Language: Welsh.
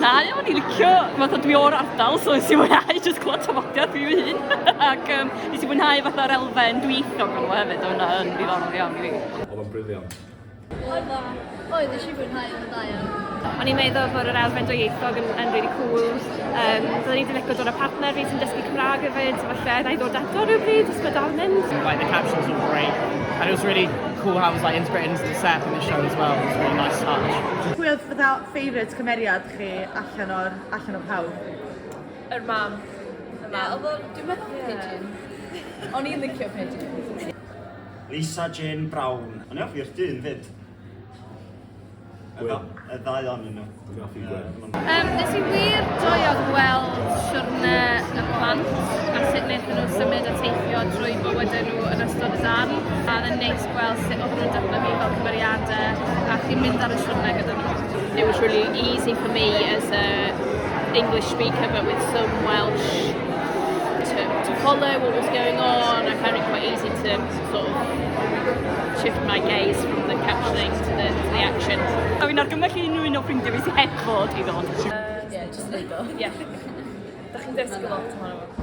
mwynhau, o'n i licio, fatha dwi o'r ardal, so nes i mwynhau jyst clywed tafodiaith fi fy hun. Ac nes i mwynhau fatha'r elfen dwyieithog o'n hefyd, oedd hwnna yn ddiddorol iawn i fi. Oedd o'n brilliant. Oedd o. Oedd, nes i fwynhau o'n dda iawn. O'n i'n meddwl bod yr elfen dwyieithog yn really cool. Byddwn i wedi licio dod â partner fi sy'n dysgu Cymraeg hefyd, so falle na i ddod eto rhywbryd os mae dal yn mynd. Like, the captions were great and it was really cool how it was, like, integrated into the set in the show as well. It was a really nice touch. Pwy oedd fatha favourite cymeriad chi allan o pawb? Yr mam. Y mam. Ie, oedd o, dwi'n meddwl Pigeon. O'n i'n licio Pigeon. Lisa Jane Brown. O'n i hoffi'r dyn fyd. Gwyn. Y ddau ohonyn nhw. Dwi'n hoffi Gwyn. Nes i wir joio gweld siwrne y plant a sut wnaethon nhw symud a teithio drwy bywydau nhw yn ystod y darn. A oedd e'n neis gweld sut oedden nhw'n datblygu fel cymeriadau a chi'n mynd ar y siwrne gyda nhw. It was really easy for me as a English speaker but with some Welsh to follow what was going on. I found it quite easy to sort of shift my gaze from the captioning to the action. A fi'n argymell i unrhyw un o ffrindiau fi sy'n heb fod i ddod. Yeah, just neud o. Yeah. Da chi'n dysgu lot ohono fo.